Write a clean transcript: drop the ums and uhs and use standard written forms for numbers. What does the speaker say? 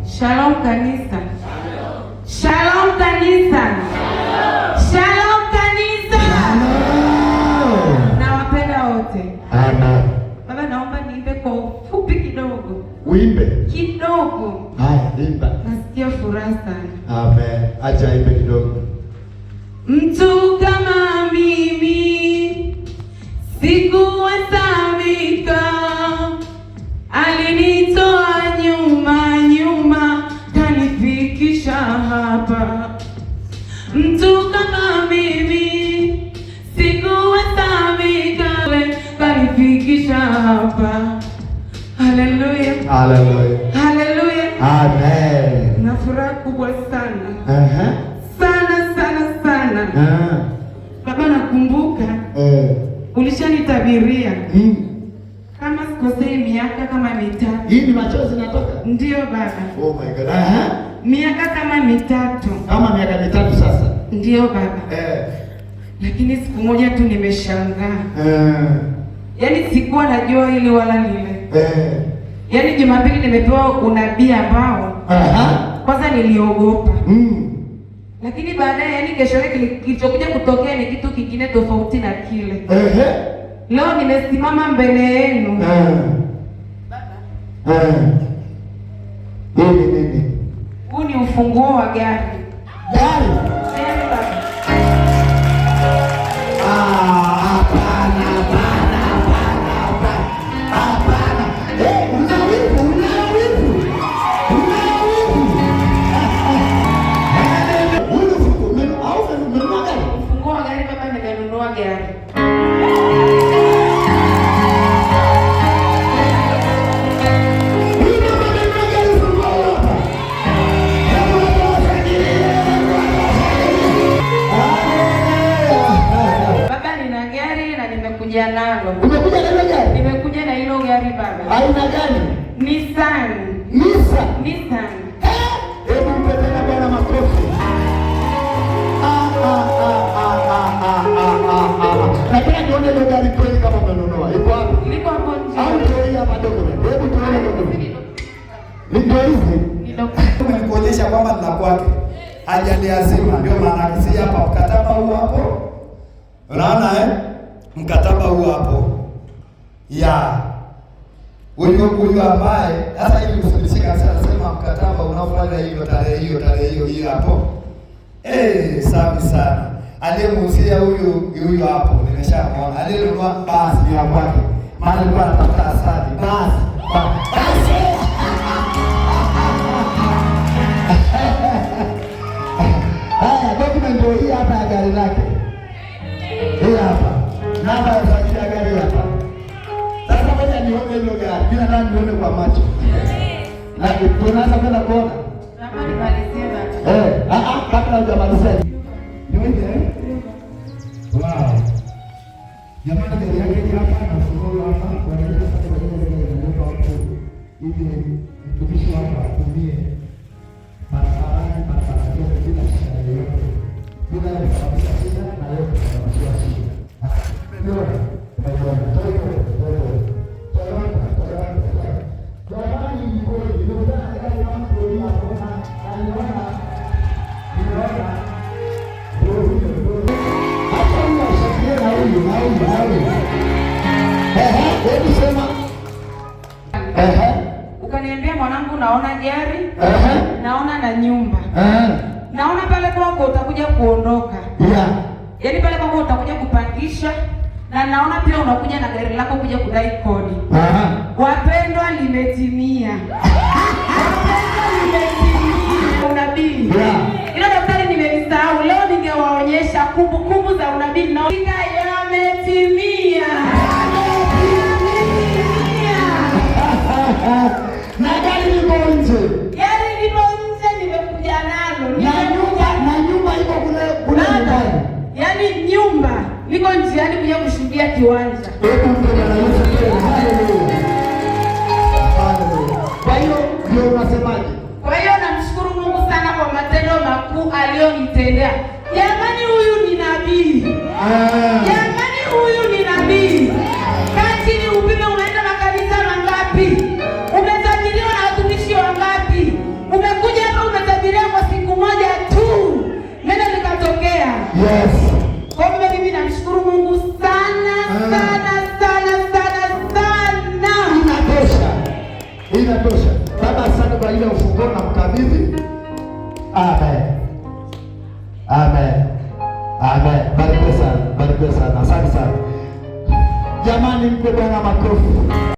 Shalom kanisa. Shalom kanisa. Shalom kanisa. Shalom. Nawapenda wote. Amen. Baba, naomba niimbe kwa ufupi kidogo. Uimbe. Kidogo. Haya, imba. Nasikia furaha sana. Amen. Acha imbe kidogo. Mtu kama mimi sikuhesabika, alinitoa nyuma nyuma, kanifikisha hapa. Mtu kama mimi sikuhesabika, kanifikisha hapa. Haleluya, Haleluya. Haleluya! Amen. Na furaha kubwa sana sana sana sana. Baba, nakumbuka ulishanitabiria kama sikosei, miaka kama 3. Hii ni machozi natoka. Ndiyo baba, Oh my God. Miaka kama 3. Kama miaka 3 sasa. Ndiyo baba, lakini siku moja tu nimeshangaa, yaani sikuwa najua hili wala lile. Yaani Jumapili nimepewa unabii ambao kwanza niliogopa, lakini baadaye, yaani kesho yake kilichokuja kutokea ni kitu kingine tofauti na kile. Leo nimesimama mbele yenu. Hii ni nini? Huu ni ufunguo wa gari. Gari. Gari baba. Ah, hapana, hapana, hapana, hapana. Hapana. Eh, una wivu, una wivu. Una wivu. Huyu ni ufunguo. Au umenunua gari? Ufunguo wa gari baba, nimenunua gari. Huyu mama amenunua gari, ufunguo hapa. Hebu watu washangilie, watu washangilie. Haleluya. Baba, nina gari na nimekuja nalo. Umekuja na hilo gari? Nimekuja na hilo gari baba. Aina gani? Nissan. Nissan. Nissan. Hebu mpe tena Bwana makofi. Ah, ah, ah, ah, ah, ah, ah, ah, ah. Nataka nione hilo gari kweli kama umenunua. Iko wapi? Liko hapo nje. Au ndio hii hapa document? Hebu tuone document. Ni ndio hizi? Ni document. Nikuonyesha kwamba ni la kwake. Hajaliazima, ndio maana si hapa mkataba huu hapo. Unaona eh? Mkataba huu hapo. Ya. Huyu ambaye sasa hivi usibishike kabisa, anasema mkataba unaofanya hiyo tarehe hiyo tarehe hiyo hiyo hapo. Safi sana. Aliyemuuzia huyu huyu hapo nimeshamuona. Aliyenunua basi ni ya kwake. Maana alikuwa anatafuta asali. Basi. Basi. Haya, document ndio hii hapa ya gari lake. Hii hapa. Namba ya usajili ya gari hapa. Sasa ngoja nione hilo gari. Mimi nataka nione kwa macho. Na tunaanza kwenda kuona. Naomba nimalizie baba. Kabla hujamalizia. Ndio hivi eh? Wow. Jamani, gari yake ni hapa na funguo hapa. Kwa hiyo sasa kwa hiyo gari inatoka hapo ili mtumishi wako atumie barabarani, barabara zote bila shida yoyote. Bila kusababisha shida na yeye kusababisha shida. Umeona? Umeona? Toka, toka. Toyota, Toyota. Jamani, ni kweli nimekutana na gari kama kweli hapo na aliona, nimeona. Ndio huyo, ndio huyo. Hata huyu ashangilie na huyu, na huyu, na huyu. Ehe, hebu sema. Ehe. Ukaniambia mwanangu, naona gari, naona na nyumba. Naona pale kwako utakuja kuondoka. Yaani pale kwako utakuja kupangisha na naona pia unakuja na gari lako kuja kudai kodi. Wapendwa, limetimia. Wapendwa, limetimia. Unabii. Ila daftari nimelisahau. Leo ningewaonyesha kumbukumbu za unabii na yametimia. Yametimia. Na gari liko nje. Gari liko nje, nimekuja nalo. Na nyumba iko kule kule Baba, nyumbani. yaani nyumba niko njiani kuja kushuhudia kiwanja. Hebu mpe Bwana Yesu tena. Haleluya. Haleluya. Kwa hiyo ndio unasemaje? Kwa hiyo namshukuru Mungu sana kwa matendo makuu aliyonitendea. Jamani, huyu ni nabii. Jamani, huyu ni nabii. Kaa chini upime, umeenda makanisa mangapi? Umetajiriwa na watumishi wangapi? Yes. Kwa hiyo mimi namshukuru Mungu sana sana sana sana sana. Inatosha. Inatosha. Baba, asante kwa ile ufunguo na mkabidhi. Amen. Amen. Amen. Barikiwe sana. Barikiwe sana. Asante sana. Jamani, mpe Bwana makofi.